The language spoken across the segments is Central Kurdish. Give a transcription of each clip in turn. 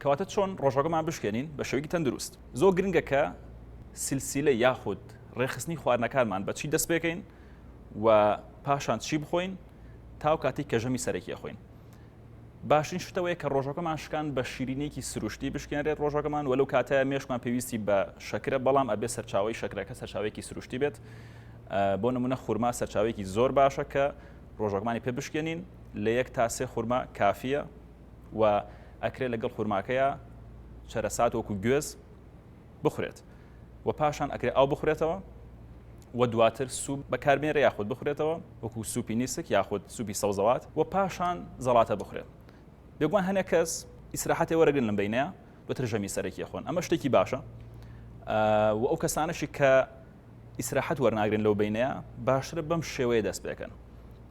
کەواتە چۆن ڕۆژەکەمان بشکێنین بە شێوەیەکی تەندروست؟ زۆر گرنگە کە سلسیلە یاخود ڕێکخستنی خواردنەکانمان بە چی دەست پێکەین و پاشان چی بخۆین تاو کاتێک کە ژەمی سەرەکی ئەخۆین. باشترین شت ئەوەیە کە ڕۆژەکەمان شکان بە شیرینیەکی سروشتی بشکێنرێت ڕۆژەکەمان و لەو کاتەیە مێشکمان پێویستی بە شەکرە بەڵام ئەبێ سەرچاوەی شەکرەکە سەرچاوەیەکی سروشتی بێت بۆ نمونە خورما سەرچاوەیەکی زۆر باشە کە ڕۆژەکەمانی پێ بشکێنین لە یەک تا سێ خورما کافیە و ئەکرێ لەگەڵ خورماکەیە چەرەسات وەکو گوێز بخورێت و پاشان ئەکرێ ئاو بخورێتەوە و دواتر سوپ بەکاربێنرێ یاخود بخورێتەوە وەکو سوپی نیسک یاخود سوپی سەوزەوات و پاشان زەڵاتە بخورێت بێگومان هەنێک کەس ئیسراحەتێ وەرەگرن لەم بینەیە دواتر ژەمی سەرەکی خۆن ئەمە شتێکی باشە و ئەو کەسانەشی کە ئیسراحەت وەرناگرن لەو بینەیە باشترە بەم شێوەیە دەست پێکەن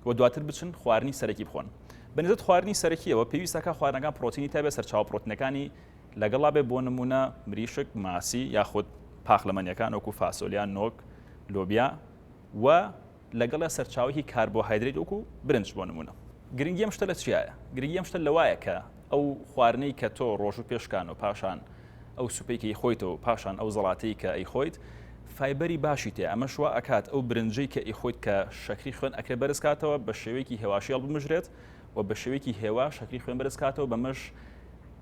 و دواتر بچن خواردنی سەرەکی بخۆن بەنسبەت خواردنی سەرەکیەوە پێویستەکە خواردنەکان پرۆتینی تابێ سەرچاوە پرۆتینەکانی لەگەڵا بێ بۆ نموونە مریشک، ماسی یاخود پاقلەمەنیەکان وەکو فاسۆلیا، نۆک، لۆبیا و لەگەڵیا سەرچاوەیەکی کاربۆهایدرەیت وەکو برنج بۆ نموونە. گرنگی ئەم شتە لە چیایە؟ گرنگی ئەم شتە لەوایە کە ئەو خواردنەی کە تۆ ڕۆژوو پێشکان و پاشان ئەو سوپەی کە ئیخۆیتەوە و پاشان ئەو زەڵاتەی کە ئەیخۆیت فایبەری باشی تێ ئەمەش وا ئەکات ئەو برنجەی کە ئیخۆیت کە شەکری خوێن ئەکرێ بەرز کاتەوە بە شێوەیەکی هێواشی هەڵبمژرێت و بە شێوەیەکی هێواش شەکری خوێن بەرز کاتەوە بەمەش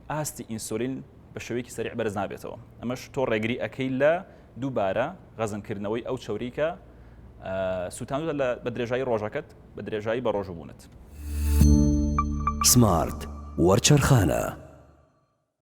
ئاستی ئینسولین بە شێوەیەکی سەریع بەرز نابێتەوە ئەمەش تۆ ڕێگری ئەەکەی لە دووبارە غەزنکردنەوەی ئەو چوری کە سووتاندوتە لە بە درێژایی ڕۆژەکەت بە درێژایی بە ڕۆژوبوونت. سمارت وەرچەرخانە.